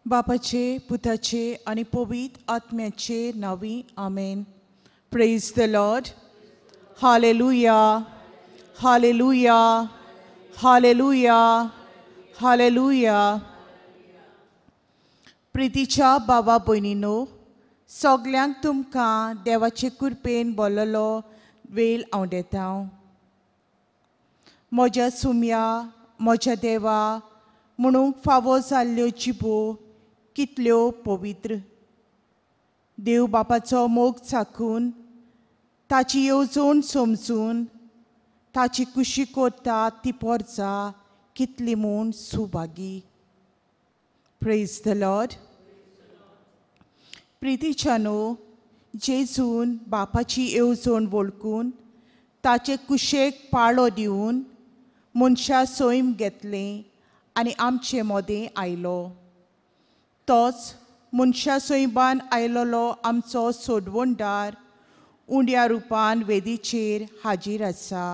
बापाचे पुताचे आनी पवित्र आत्म्याचे नांवी आमेन. Praise the Lord. Hallelujah, hallelujah, hallelujah, hallelujah. प्रितीच्या बाबा भयणीनो, सगल्यांक तुमकां देवाचे कृपेन बोल्लोलो वेल हांव दिता. म्हज्या सुम्या, म्हज्या देवा म्हणूंक फावो जाल्ल्यो जिबो कितल्यो पवित्र. देव बापाचो मोग चाखून, ताची येवजण समजून, ताची कुशी करता ती पोरचा कितली म्हूण सुभागी. Praise the Lord. प्रितीच्यानो, जेजून बापाची येवजण वळखून ताचे कुशेक पाळो दिवन मनशा सैम घेतलें आनी आमचे मोदें आयलो. तोच मनशा सैमान आयलोलो आमचो सोडवणदार उंड्या रुपान वेदीचेर हाजीर आसा.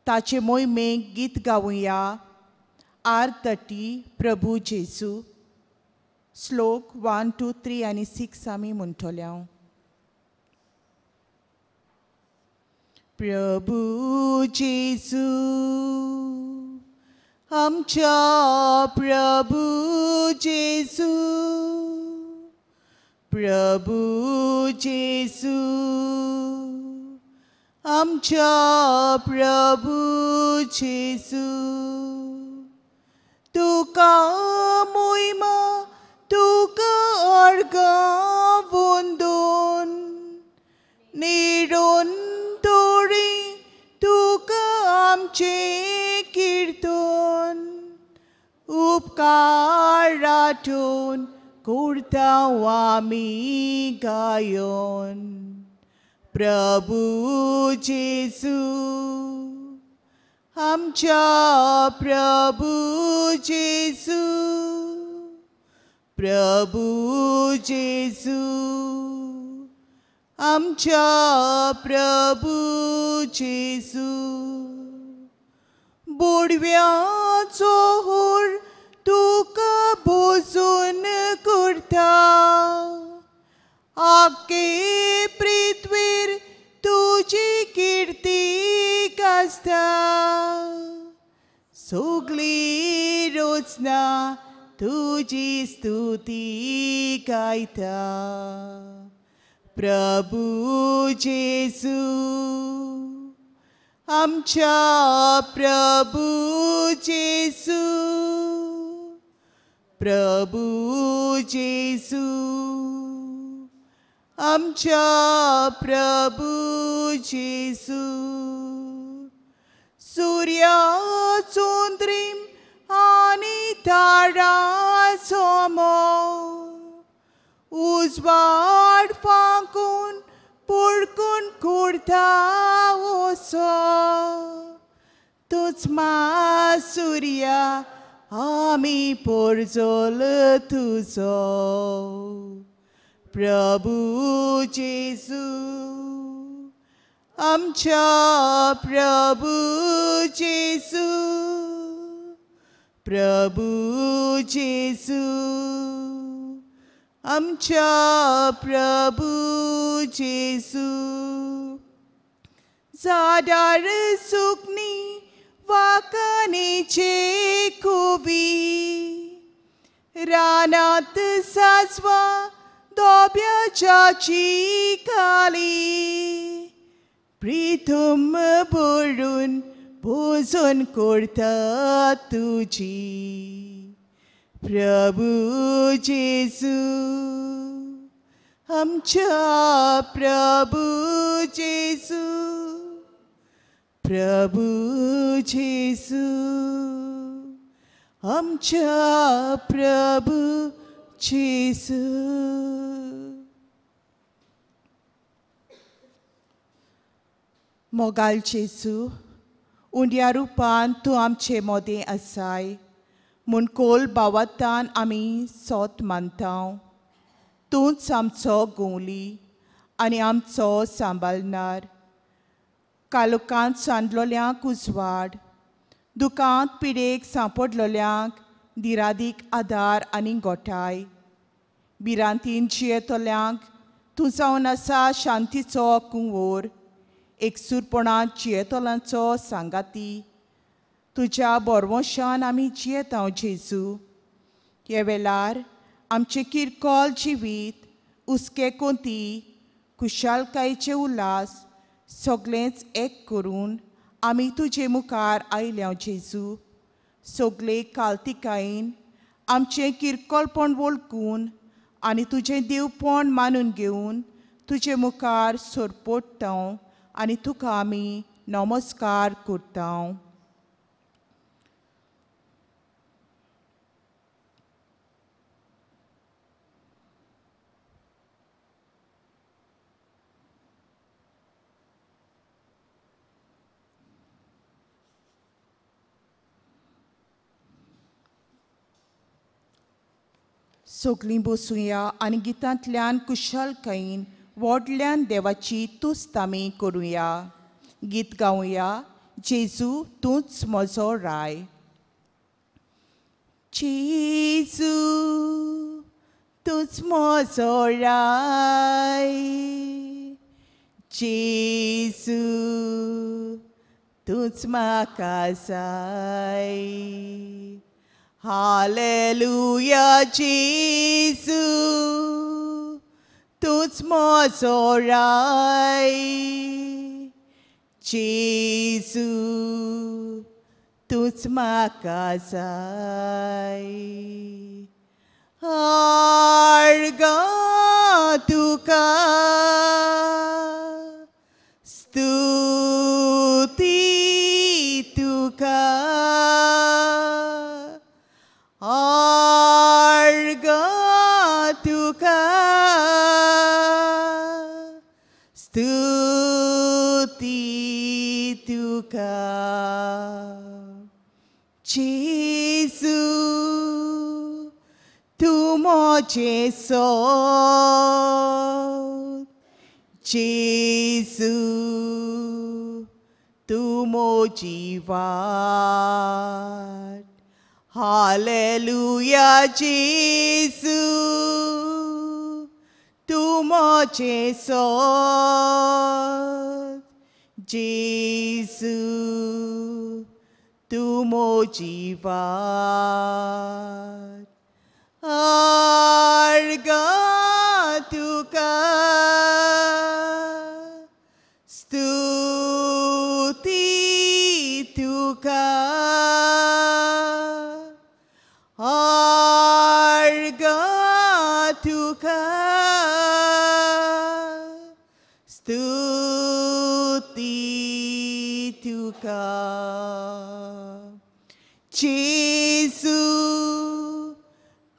ताचे मोहिमेक गीत गावया. आर 30 प्रभू जेजू. श्लोक 1, 2, 3 आनी 6 आमी म्हणटले. प्रभू जेजू आमच्या प्रभू जेजू, प्रभू जेजू आमच्या प्रभू जेजू. तुका मोहिमा, तुका अर्गां वंदून, निरंतरी तुका आमचें किर्तन, उपकार आठोवन करता आमी गायन. प्रभू जेजू आमच्या प्रभू जेजू, प्रभू जेजू आमच्या प्रभू जेजू. बोडव्याचो होर तुका भोजून करता, आखे पृथ्वीर तुजी किर्ती गाजता. सगळी रोजना तुजी स्तुती गायता. प्रभू जेजू आमच्या प्रभू जेजू, प्रभू जेजू आमच्या प्रभू जेजू. सुर्या चंद्रीम आनी तारा सोमो उजवाड फांकून पुळकून करता ओसो. तूच मा सुर्या आमी पोरजोल तुजो. प्रभू जेजू आमच्या प्रभू जेजू, प्रभू जेजू आमच्या प्रभू जेजू. झाडार सुकणी वाकानेचे कोवी, रानात साजवा दोब्याची काली, प्रितम भरून भोजन करता तुजी. प्रभू जेजू आमच्या प्रभू जेजू, प्रभू जेजू आमच्या प्रभू जेजू. मोगाल जेजू, उंड्या रुपान तूं आमचे मोदें आसाय म्हूण कोल बावातान आमी सोत मानता. तूंच आमचो गोवली आनी आमचो सांबाळणार. कालोकांत सांडलोल्यांक उजवाड, दुकांत पिडेक सांपडलोल्यांक दिरादीक आदार आनी गोठाय। भिरांतीन जियेतल्यांक तूं जावन आसा शांतीचो कुंवोर, एकसूरपणांत जियेतल्यांचो सांगाती। तुज्या बरवशान आमी जियेता जेजू। हे वेळार आमचें किरकोळ जिवीत, हुस्के कोंती, खुशालकायेचे उल्हास सगळेंच एक करून आमी तुजे मुखार आयल्या जेजू। सगळे कालतिकायेन आमचें किरकोळपण वळखून आनी तुजें देवपण मानून घेवन तुजे मुखार सोरपोडटा आनी तुका आमी नमस्कार करता। सगळीं बसुया आनी गितांतल्यान कुशलकायेन व्हडल्यान देवाची तुस्त आमी करुया। गीत गावया, जेजू तूंच म्हजो राय। जेजू तूंच म्हजो राय, जेजू तूंच म्हाका जाय। हालेलुया जेजू तूंच म्हजो राय, जेजू तूंच म्हाका जाय। आर्गां तुका स्तुती तुका, आर्गां तुका स्तुती तुका। जेजू तूं म्हजें सोद, जेजू तूं म्हजी वाट। हालेलुया जेजू तूं म्हजें सोद, जेजू तूं म्हजी वाट। आर्गां तुका स्तुती तुका, आर्गां तुका स्तुती तुका। जेजू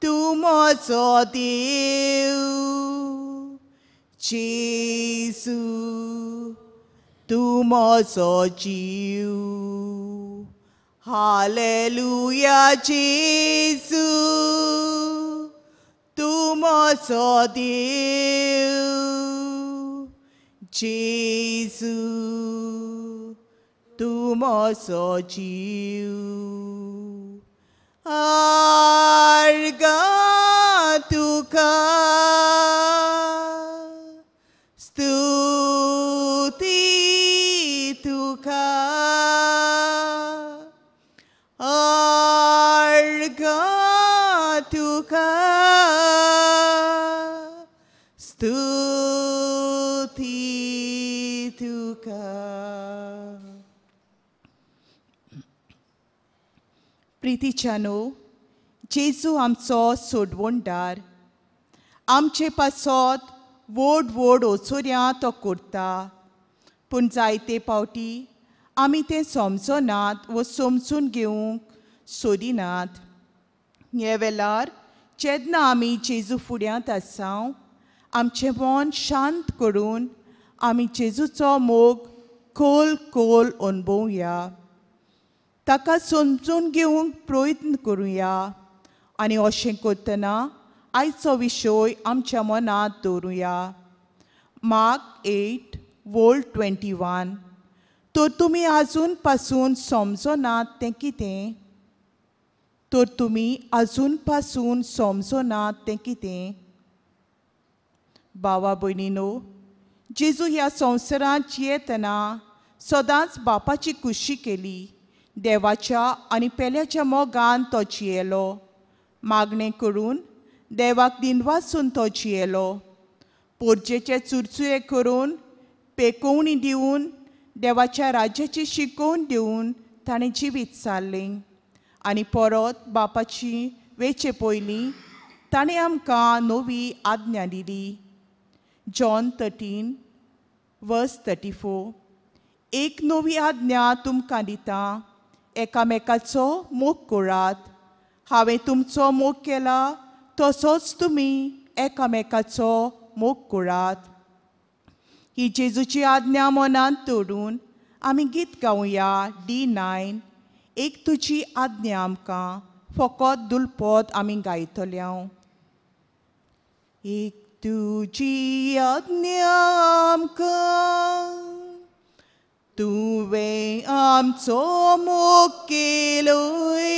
तूं म्हजो देव, जेजू तूं म्हजो जीव। हालेलुया जेजू तूं म्हजो देव, जेजू तूं म्हजो जीव। आर्गां तुका स्तुती तुका, आर्गां तुका स्तुती तुका। प्रितीच्यानो, जेजू आमचो सोडवणदार, आमचे पासत व्हड व्हड ओचोऱ्यां तो करता, पूण जायते पावटी आमी तें समजनात वो समजून घेवंक सोदिनात। हे वेळार जेन्ना आमी जेजू फुड्यांत आसा, आमचें मन शांत करून आमी जेजूचो मोग खोल खोल अणभवया, ताका समजून घेवंक प्रयत्न करुया आनी अशें करतना आयचो विशय आमच्या मनांत दवरुया। मार्क 8:21। तर तुमी आजून पासून समजनात तें कितें? तर तुमी आजून पासून समजनात तें कितें? भावा भयणीनो, जेजू ह्या संवसारांत जियेतना सदांच बापाची खुशी केली. देवाच्या आनी पेल्याच्या मोगान तो जियेलो. मागणें करून देवाक दिनवासून तो जियेलो. पोरजेचे चुरचुरे करून पेकोवणी दिवन देवाच्या राज्याची शिकोवन दिवन ताणें जिवीत सारलें आनी परत बापाची वेचे पयलीं ताणें आमकां नवी आज्ञा दिली. जॉन 13 वर्स 34. एक नवी आज्ञा तुमकां दिता, एकामेकाचो मोग करात. हांवें तुमचो मोग केला तसोच तुमी एकामेकाचो मोग करात. ही जेजूची आज्ञा मनांत दवरून आमी गीत गावया D9. एक तुजी आज्ञा आमकां फकत दुलपद आमी गायतले. एक तुजी आज्ञा आमकां, तुवें आमचो मोग केलोय,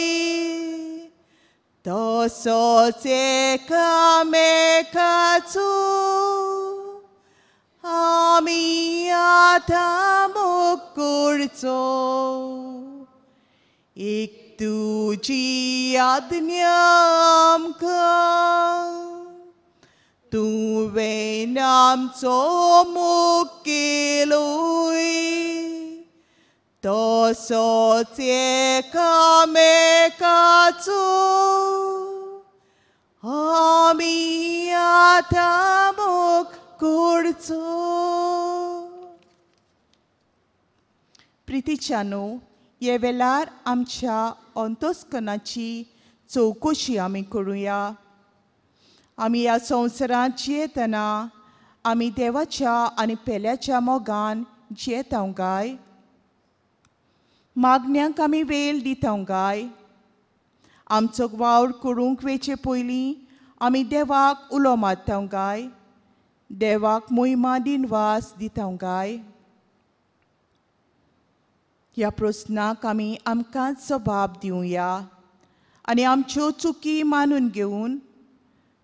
तसोच एकामेकाचो आमी आतां मोग करचो. एक तुजी आज्ञा आमकां, तुवें आमचो मोग केलोय, तसोच एकामेकाचो आमी आतां मोग करचो. प्रितीच्यानो, हे वेळार आमच्या अंतस्कनाची चवकशी आमी करुया. आमी ह्या संवसारांत जियेतना आमी देवाच्या आनी पेल्याच्या मोगान जियेता काय? मागण्यांक आमी वेळ दिता काय? आमचो वावर करूंक वेचे पयलीं आमी देवाक उलो मारता काय? देवाक मोहिमा दिनवास दिता काय? ह्या प्रस्नाक आमी आमकांच जबाब दिवया आनी आमच्यो चुकी मानून घेवन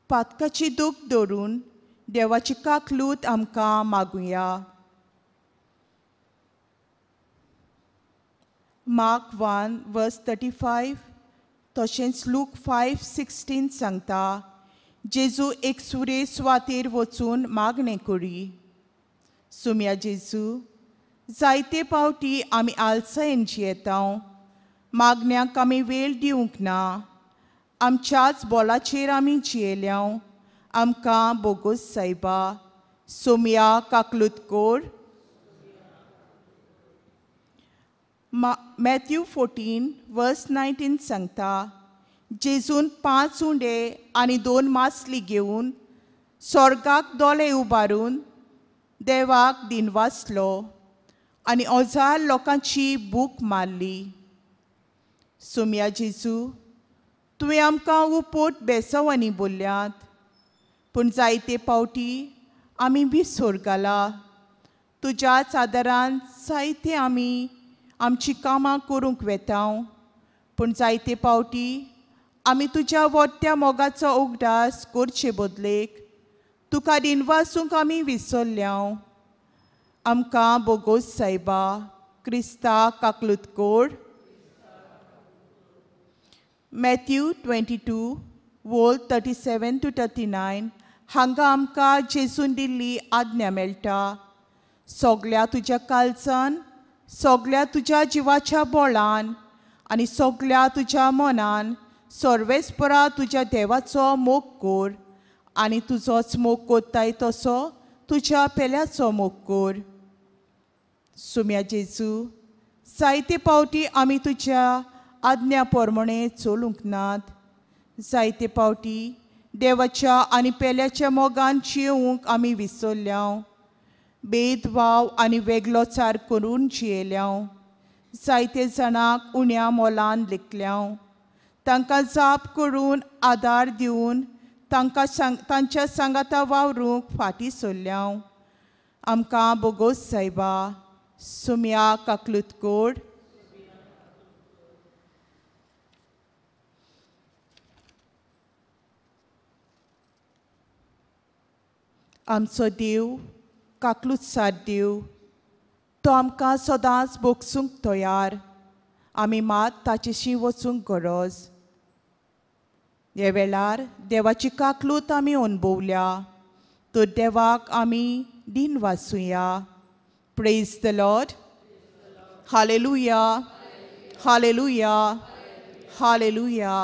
पातकाची दूख धरून देवाची काकलूत आमकां मागुया. मार्क 1 वर्स 35 तशेंच लूक 5:16 सांगता, जेजू एक सुरे सुवातेर वचून मागणें करी. सुम्या जेजू, जायते पावटी आमी आलसायेन जियेता, मागण्यांक आमी वेळ दिवंक ना, आमच्याच बोलाचेर आमी जियेल्या. आमकां बोगोस सायबा, सोमया काकलूत कोर. मॅथ्यू 14 वर्स 19 सांगता, जेजून 5 उंडे आनी 2 मासली घेवन स्वर्गाक दोळे उबारून देवाक दिनवासलो आनी 1000 लोकांची भूक मारली. सोमया जेजू, तुवें आमकां उपोट बेसवांनी बोल्ल्यात, पूण जायते पावटी आमी विसर घाला. तुज्याच आदारान जायते आमी आमची कामां करूंक वेता, पूण जायते पावटी आमी तुज्या वट्ट्या मोगाचो उगडास करचे बदलेक तुका दिनवासूंक आमी विसरल्या. आमकां बोगोस सायबा, क्रिस्ता काकलूत कोर. मॅथ्यू 22 वोल 37 to 39 हांगा आमकां जेजून दिल्ली आज्ञा मेळटा. सगल्या तुज्या काळजान, सगल्या तुज्या जिवाच्या बोळान आनी सगल्या तुज्या मनान सर्वेस्परा तुज्या देवाचो मोग कोर आनी तुजोच मोग कोत्ताय तसो तुज्या पेल्याचो मोग कोर. सुम्या जेजू, जायते पावटी आमी तुज्या आज्ञा प्रमाणे चलूंक नात. जायते पावटी देवाच्या आनी पेल्याच्या मोगान जियोवंक आमी विसरल्या. भेदभाव आनी वेगळोचार करून जियेल्या. जायते जाणांक उण्या मोलान लेखल्या. तांकां जाप करून आदार दिवन तांकां तांच्या सांगाता वावरूंक फाटीं सरल्या. आमकां बोगोस सायबा, सुम्या काकलूत कोर. आमचो देव काकलुतसार देव, तो आमकां सदांच बोगसूंक तयार, आमी मात ताचेशी वचूंक गरज. ह्या वेळार देवाची काकलूत आमी अणभवल्या तर देवाक आमी दिन वाचुया. Praise the Lord. Hallelujah, hallelujah, hallelujah.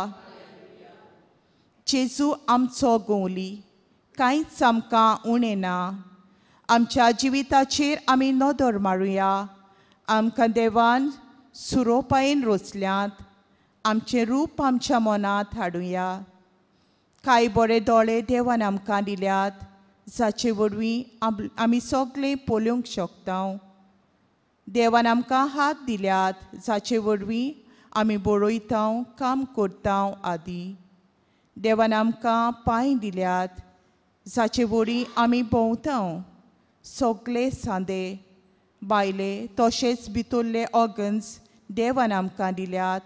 जेजू आमचो गोवली, कांयच आमकां उणें ना. आमच्या जिविताचेर आमी नदर मारुया. आमकां देवान सुरोपायेन रोचल्यांत, आमचें रूप आमच्या मनांत हाडुया. कांय बरे दोळे देवान आमकां दिल्यात, जाचे वरवीं आमी सगळें पळोवंक शकता. देवान आमकां हात दिल्यात, जाचे वरवीं आमी बरयता, काम करता आदी. देवान आमकां पांय दिल्यात, जाचे वरवीं आमी भोंवता. सगळे सांदे बायले तशेंच भितरले ऑर्गन्स देवान आमकां दिल्यात.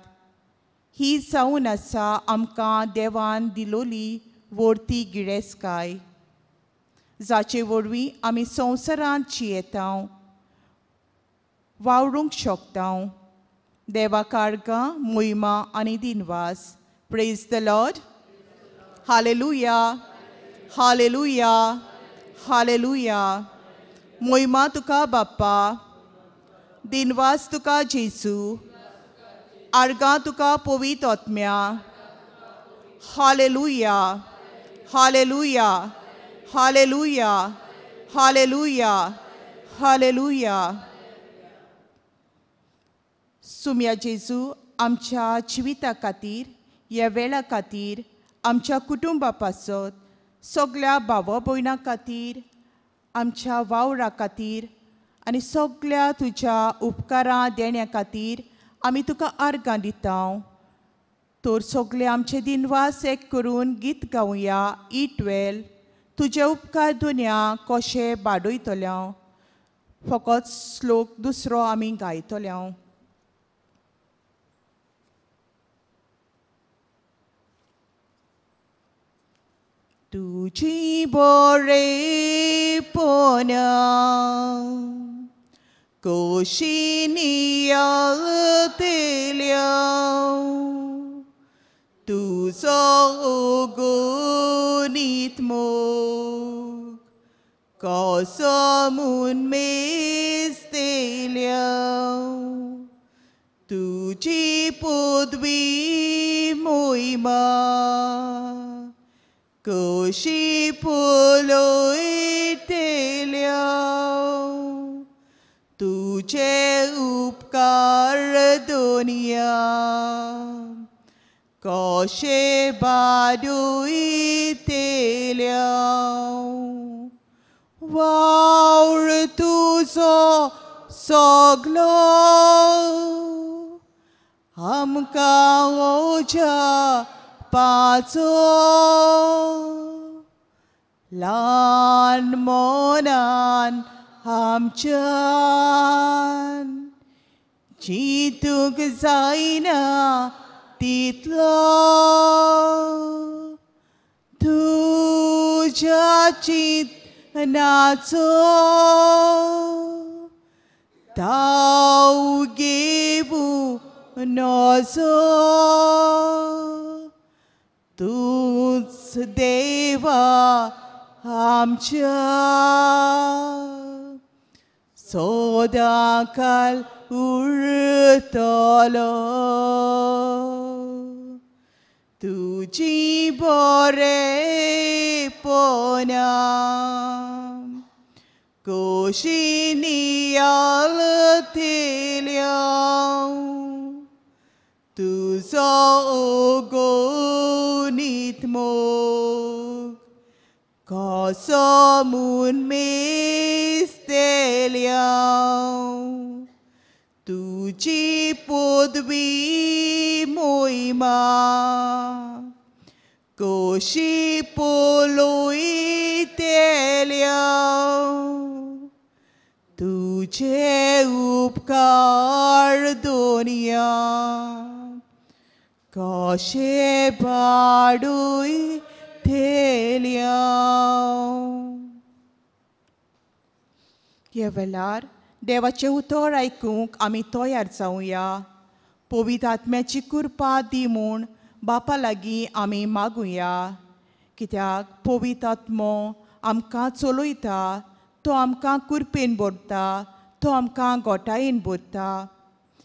ही जावन आसा आमकां देवान दिलोली वर्ती गिरेस्तकाय, जाचे वरवीं आमी संवसारांत जियेता, वावरूंक शकता. देवा आर्गां, मोहिमा आनी दिनवास. Praise the Lord. Hallelujah, hallelujah, hallelujah. मोहिमा तुका बाप्पा, दिनवास तुका जेजू, आर्गां तुका पवित्र आत्म्या. Hallelujah, hallelujah, hallelujah, hallelujah, hallelujah. सुम्या जेजू, आमच्या जिविता खातीर, ह्या वेळा खातीर, आमच्या कुटुंबा पासत, सगळ्या भावा भयणां खातीर, आमच्या वावरा खातीर आनी सगळ्या तुज्या उपकारां देण्या खातीर आमी तुका आर्गां दिता. तर सगळे आमचे दिनवास एक करून गीत गावया. E12 तुजे उपकार दुनिया कशे बाडयतल्या. फकत श्लोक दुसरो आमी गायतल्या. तुजी बरेपणां कशी नियाळतल्या, तुजो अगणीत मोग कसो म्हूण मेजतल्या, तुजी पदवी मोहिमा कशी पळयतल्या, तुजे उपकार दुनिया कशे बाडयतल्या. वावर तुजो सगलो आमकां ओजापाचो, ल्हान मनान आमच्यान चिंतूंक जायना तितलो, तुज्या चिंतनाचो ताव घेवूं नजो. तूंच देवा आमच्या सदांकाल उरतलो, तुजी बरेपणां कशी नियाळतल्या, तुजो अगणीत मोग कसो म्हूण मेजतल्या, तुजी पदवी मोहिमा कशी पळयतल्या, तुजे उपकार दुनिया कशे बाडयतल्या. ह्या वेळार देवाचें उतर आयकूंक आमी तयार जावया. पवित्र आत्म्याची कृपा दी म्हूण बापा लागीं आमी मागुया, कित्याक पवित्र आत्मो आमकां चलयता, तो आमकां कृपेन भरता, तो आमकां गोटायेन भरता.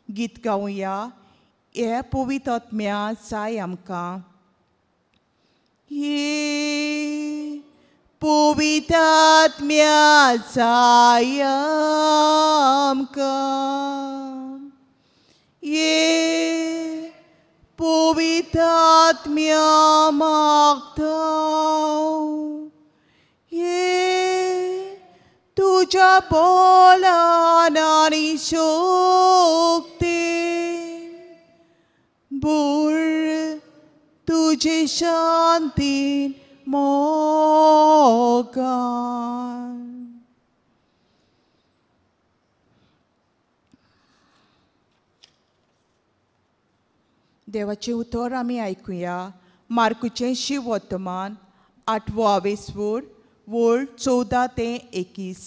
गीत गावया, हे पवित्र आत्म्या जाय आमकां. हे पवित्र आत्म्या जाय आमकां, ये पवित्र आत्म्या मागता, ये तुज्या बोलान आनी शक्तीन भर तुजे शांतीन मोगान. देवाचें उतर आमी आयकुया. मार्कुचें शिववर्तमान 8वो आवेसवूर वळ 14 ते 21.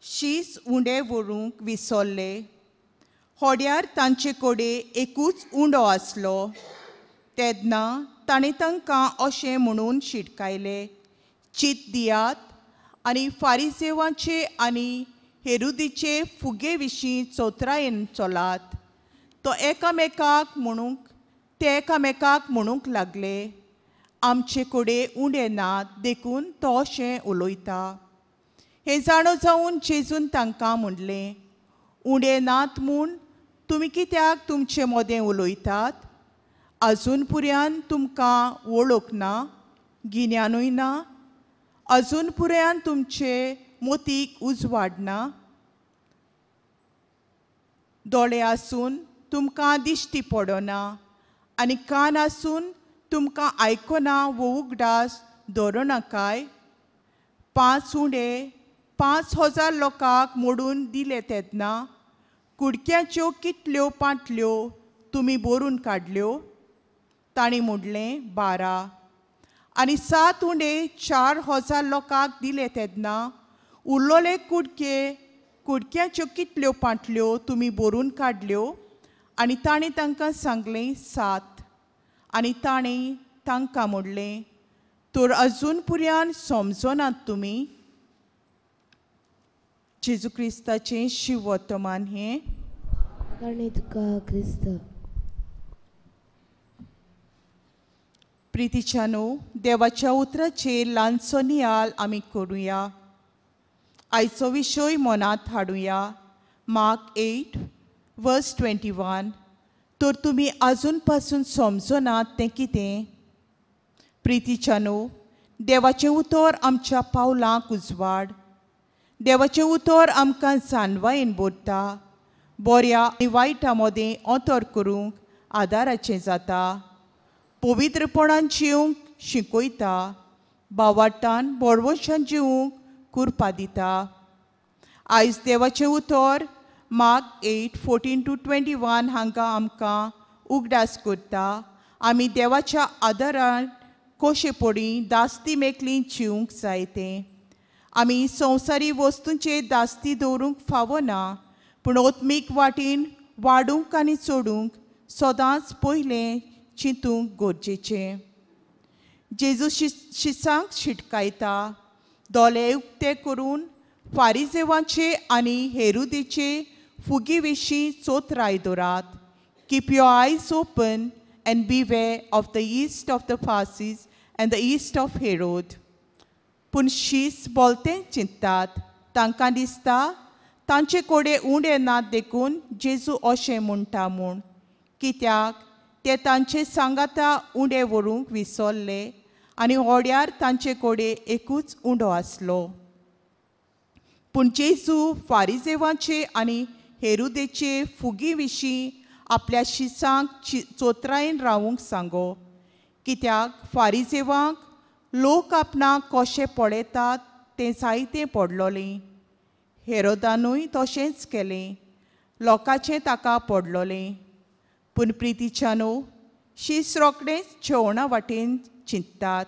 शीस उंडे व्हरूंक विसरले. होड्यार तांचे कडेन एकूच उंडो आसलो. तेन्ना ताणें तांकां अशें म्हणून शिटकायलें, चित दियात आनी फारिजेवांचे आनी हेरुदीचे फुगे विशीं चोत्रायेन चलात. तो एकामेकाक म्हणूंक ते एकामेकाक म्हणूंक लागले, आमचे कडेन उंडे नात देखून तो अशें उलयता. हें जाणो जावन जेजून तांकां म्हणलें, उंडे नात म्हूण तुमी कित्याक तुमचे मोदें उलयतात? अजून पुर्यान तुमकां वळख ना, गिन्यानूय ना, अजून पुर्यान तुमचे मोतीक उजवाड ना. दोळे आसून तुमकां दिश्टी पडना आनी कान आसून तुमकां आयकना वो उगडास दवरना काय? 5 उंडे 5000 लोकांक मोडून दिले तेन्ना कुडक्याच्यो कितल्यो पांटल्यो तुमी बरून काडल्यो? तांणी म्हणलें, 12. आनी 7 उंडे 4000 लोकांक दिले तेन्ना उरलोले कुडके कुडक्याच्यो कितल्यो पांटल्यो तुमी बरून काडल्यो? आनी ताणें तांकां सांगलें, 7. आनी ताणें तांकां म्हणलें, तर अजून पुर्यान समजनात तुमी? जेजू क्रिस्ताचें शिववर्तमान हें. तुका क्रिस्त. प्रितीच्यानो, देवाच्या उतराचेर ल्हानसो नियाळ आमी करुया. आयचो विशय मनांत हाडुया. मार्क 8 वर्स 21. तर तुमी आजून पासून समजनात तें कितें? प्रितीच्यानो, देवाचें उतर आमच्या पावलांक उजवाड. देवाचें उतर आमकां जानवायेन भरता, बऱ्या आनी वायटा मदें अंतर करूंक आदाराचें जाता, पवित्रपणान जिवंक शिकयता, बावाटान बरवशान जिवंक कृपा दिता. आयज देवाचें उतर मार्क 8:14 to 21 हांगा आमकां उगडास करता आमी देवाच्या आदारान कशे पडी दास्ती मेकली जिवंक जाय तें. आमी संवसारी वस्तूंचे दास्ती दवरूंक फावना, पूण आत्मीक वाटेन वाडूंक आनी चडूंक सदांच पयलें चिंतूंक गरजेचें. जेजू शिसांक शिटकायता, दोळे उक्ते करून फारिजेवांचे आनी हेरुदीचे फुगी विशीं चोत्राय दवरात. Keep your eyes open and beware of the yeast of the Pharisees and the yeast of Herod. पूण शीस बोलतें चिंततात, तांकां दिसता तांचे कडेन उंडे नात देखून जेजू अशें म्हणटा म्हूण, कित्याक ते तांचे सांगाता उंडे व्हरूंक विसरले आनी होड्यार तांचे कडेन एकूच उंडो आसलो. पूण जेजू फारिजेवांचे आनी हेरुदेचे फुगी विशीं आपल्या शिसांक चोत्रायेन रावूंक सांगो, कित्याक फारिजेवांक लोक आपणाक कशें पळयतात तें जायतें पडलोलें. हेरोदानूय तशेंच केलें, लोकांचें ताका पडलोलें. पूण प्रितीच्यानो, शीस रोखडेंच जेवणा वाटेन चिंततात.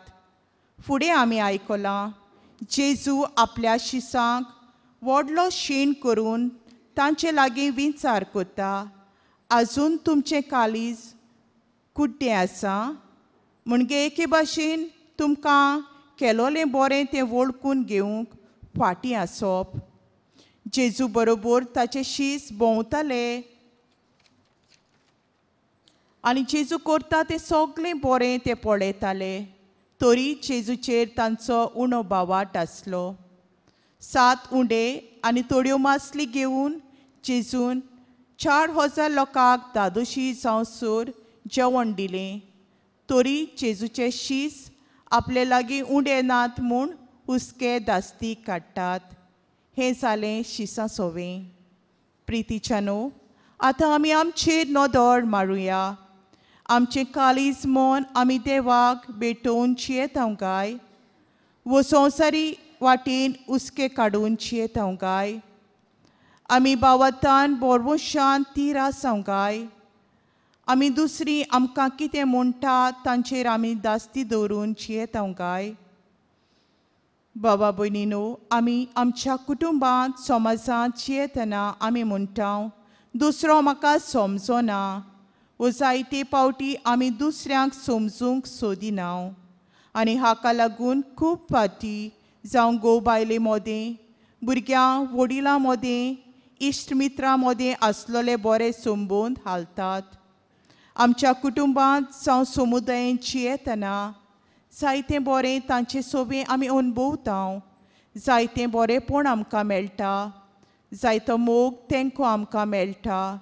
फुडें आमी आयकलां जेजू आपल्या शिसांक व्हडलो शीण करून तांचे लागीं विचार करता, आजून तुमचें काळीज कुड्डें आसा? म्हणजे एके भाशेन तुमकां केलोलें बरें तें वळखून घेवंक फाटीं आसप. जेजू बरोबर ताचे शीस भोंवताले आनी जेजू करता तें सगळें बरें तें पळयताले, तरी जेजूचेर तांचो उणो बावाट आसलो. 7 उंडे आनी थोड्यो मासली घेवन जेजून 4000 लोकांक दादोशी जावसर जेवण दिलें, तरी जेजूचे शीस आपले लागीं उंडे नात म्हूण हुस्के दास्ती काडटात. हें जालें शिसां सोवें. प्रितीच्यानो, आतां आमी आमचेर नदर मारुया. आमचें काळीज मन आमी देवाक भेटोवन जियेता काय वो संवसारी वाटेन हुस्के काडून जियेता काय? आमी बावतान बोरवशान तीर आसा काय? आमी दुसरी आमकां कितें म्हणटा तांचेर आमी दास्ती दवरून जियेता काय? बाबा भयणीनो, आमी आमच्या कुटुंबांत समाजांत जियेतना आमी म्हणटा दुसरो म्हाका समजोना वो जायते पावटी आमी दुसऱ्यांक समजूंक सोदिना आनी हाका लागून खूब फावटी जावं घोव बायले मोदें, भुरग्यां वडिलां मोदें, इश्ट मित्रां मोदें आसलोले बरे संबंद हालतात. आमच्या कुटुंबांत जावं समुदायेंत जियेतना जायतें बरें तांचे सोबें आमी अणभवता, जायतें बरेंपण आमकां मेळटा, जायतो मोग तेंको आमकां मेळटा.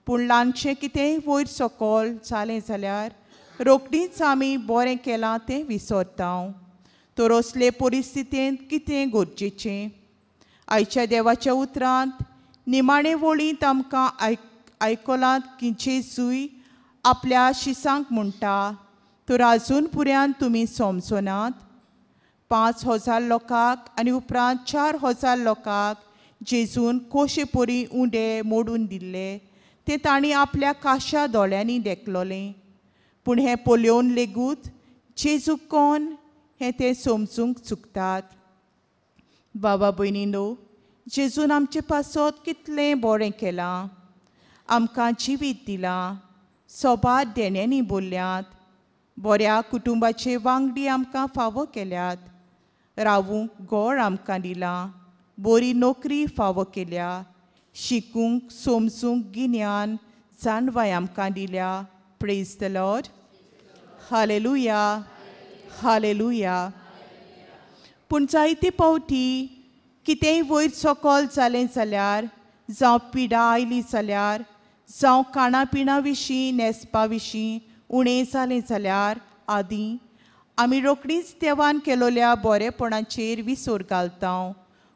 पूण ल्हानशें कितेंय वयर सकयल जालें जाल्यार रोखडीच आमी बरें केलां तें विसरता. तर असले परिस्थितींत कितें गरजेचें? आयच्या देवाच्या उतरांत निमाणे वळींत आमकां आयकलां की जेजूय आपल्या शिसांक म्हणटा, तर आजून पुऱ्यान तुमी समजनात? 5000 लोकांक आनी उपरांत 4000 लोकांक जेजून कोशे परी उंडे मोडून दिल्ले ते तांणी आपल्या काशा दोळ्यांनी देखलोलें. पूण हें पळोवन लेगूत जेजू कोण हें ते समजूंक चुकतात. बाबा भयणीनो, जेजून आमचे पासत कितलें बरें केलां, आमकां जिवीत दिलां, सोबार देण्यांनी बोल्ल्यात, बऱ्या कुटुंबाचे वांगडी आमकां फावो केल्यात, रावूंक गोड आमकां दिलां, बरी नोकरी फावो केल्या, शिकूंक समजूंक गिन्यान जाणवाय आमकां दिल्या. Praise the Lord. Hallelujah, hallelujah. पूण जायते पावटी कितेंय वयर सकयल जालें जाल्यार, जावं पिडा आयली जाल्यार, जावं खाणा पिणा विशीं न्हेसपा विशीं उणें जालें जाल्यार आदी आमी रोखडीच देवान केलोल्या बरेपणाचेर विसर घालता,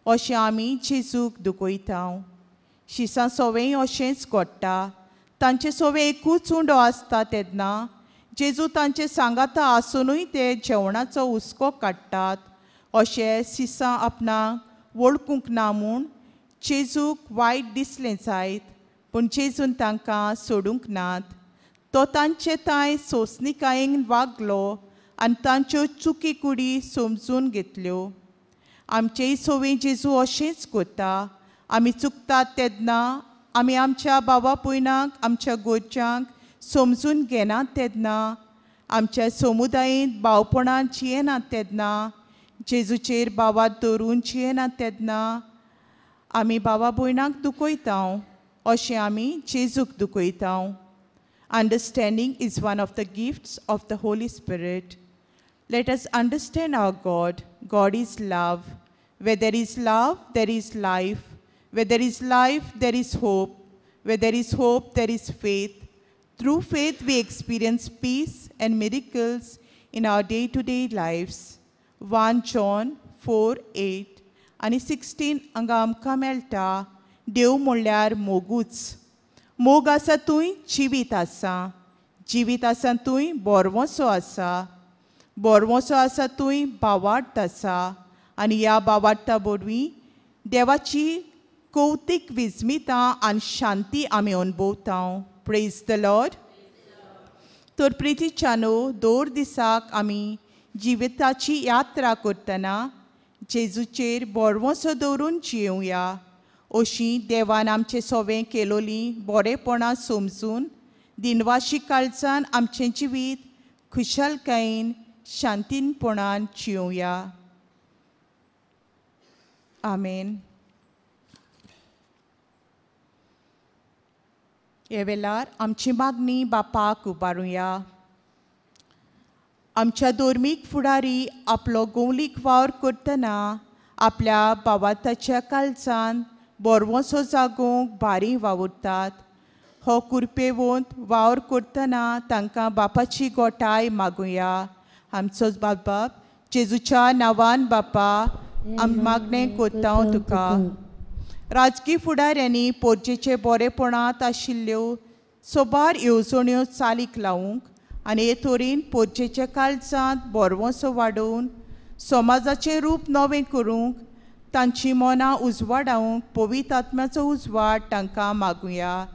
अशें आमी जेजूक दुखयता. शिसां सोवेंय अशेंच घडटा. तांचे सोवें एकूच उंडो आसता तेन्ना जेजू तांचे सांगाता आसुनूय ते जेवणाचो हुस्को काडटात. अशें शिसां आपणाक वळखूंक ना म्हूण जेजूक वायट दिसलें जायत, पूण जेजून तांकां सोडूंक नात. तो तांचे तांय सोंसणीकायेन वागलो आनी तांच्यो चुकी कुडी समजून घेतल्यो. आमचेय सोवें जेजू अशेंच करता. आमी चुकतात तेन्ना आमी आमच्या बाबा पयणाक आमच्या गोरच्यांक समजून घेनात तेन्ना, आमच्या समुदायेंत भावपणान जियेनात तेन्ना, जेजूचेर बावात दवरून जियेनात तेन्ना आमी बाबा भयणाक दुखयता, अशें आमी जेजूक दुखयता. Understanding is one of the gifts of the Holy Spirit. Let us understand our God. God is love. Where there is love, there is life. Where there is life, there is hope. Where there is hope, there is faith. Through faith, we experience peace and miracles in our day-to-day lives. 1 John 4:8 आनी 16 हांगा आमकां मेळटा, देव म्हणल्यार मोगूच. मोग आसा तूंय जिवीत आसा, जिवीत आसा तूंय बोरवोसो आसा, बोरवोसो आसा तूंय बावार्थ आसा. आनी ह्या बावार्था वरवीं देवाची कौतीक विस्मिता आनी शांती आमी अणभवता. Praise the Lord. तर प्रितीच्यानो दर दिसाक आमी जिविताची यात्रा करतना जेजूचेर बरवसो दवरून जियोवया. अशी देवान आमचे सोवें केलोली बरेपणां समजून दिनवाशी काळजान आमचें जिवीत खुशालकायेन शांतीनपणान जियोवया. आमेन. हे वेळार आमची मागणी बापाक उबारुया. आमच्या धर्मीक फुडारी आपलो गोवलीक वावर करतना आपल्या बावाताच्या काळजान बरवसो जागोवंक भारी वावुरतात. हो कुरपेवंत वावर करतना तांकां बापाची गोठाय मागुया. आमचो बाप जेजूच्या नांवान बापा आम मागणें करता तुका. राजकी फुडाऱ्यांनी पोरजेचे बरेपणांत आशिल्ल्यो सोबार येवजण्यो चालीक लावंक आनी हे तरेन पोरजेच्या काळजांत बरवसो वाडोवन समाजाचें रूप नवें करूंक तांची मनां उजवाडावंक पवित्र आत्म्याचो उजवाड तांकां मागुया.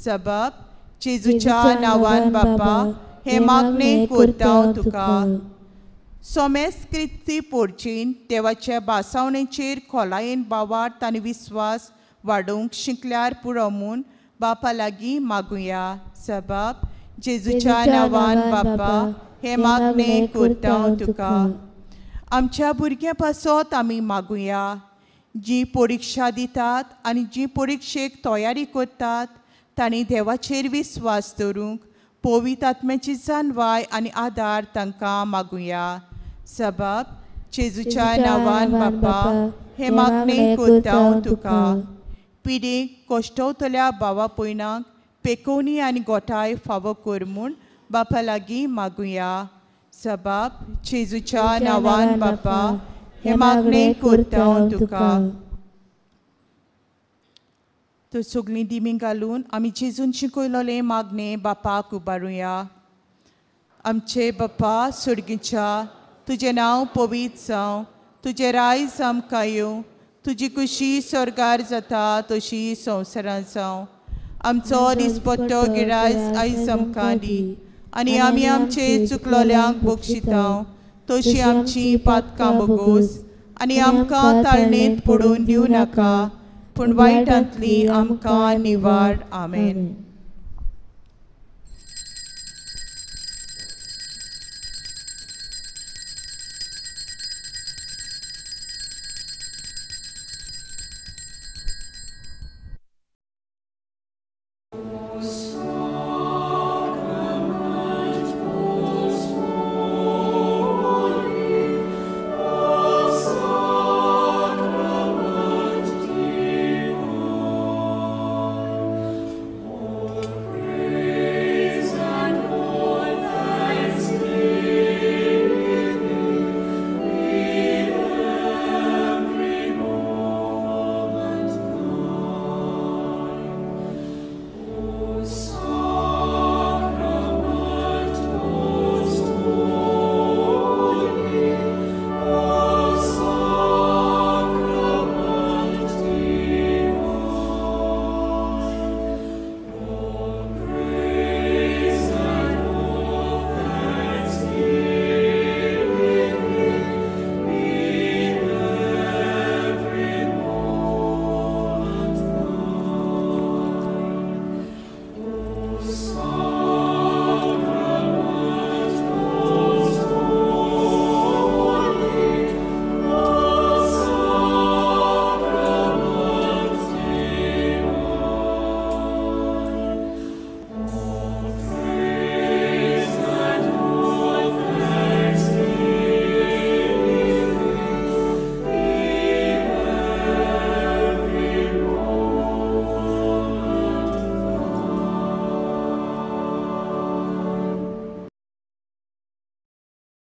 सबब जेजूच्या नांवान बापा हें मागणें करता तुका. सोमेस क्रिस्ती पोरजेन देवाच्या भासावणेचेर खोलायेन बावार्थ आनी विस्वास वाडोवंक शिकल्यार पुरो म्हूण बापा लागीं मागुया. सबब जेजूच्या नांवान बापा हें मागणें करता तुका. आमच्या भुरग्यां पासत आमी मागुया. जी परिक्षा दितात आनी जी परिक्षेक तयारी करतात तांणी देवाचेर विस्वास दवरूंक पवित्र आत्म्याची जाणवाय आनी आदार तांकां मागुया. सबब जेजूच्या नांवान बापा हें मागणें करता तुका. पिडेक कश्टवतल्या भावा पयणाक पेकोवणी आनी गोठाय फावो कर म्हूण बापा लागीं मागुया. सबब जेजूच्या नांवान बापा हें मागणें करता तुका. तर सगळीं दिमी घालून आमी जेजून शिकयलोलें मागणें बापाक उबारुया. आमचे बापा स्वर्गीच्या, तुजें नांव पवित्र जावं, तुजें रायज आमकां येवं, तुजी खुशी स्वर्गार जाता तशी संवसारांत जावं. आमचो दिसपट्टो गिरायज आयज आमकां दी आनी आमी आमचे चुकलोल्यांक बक्षिता तशी आमची पातकां बोगोस आनी आमकां ताळणेंत पडून दिवं नाका, पूण वायटांतली आमकां निवार. आमेन.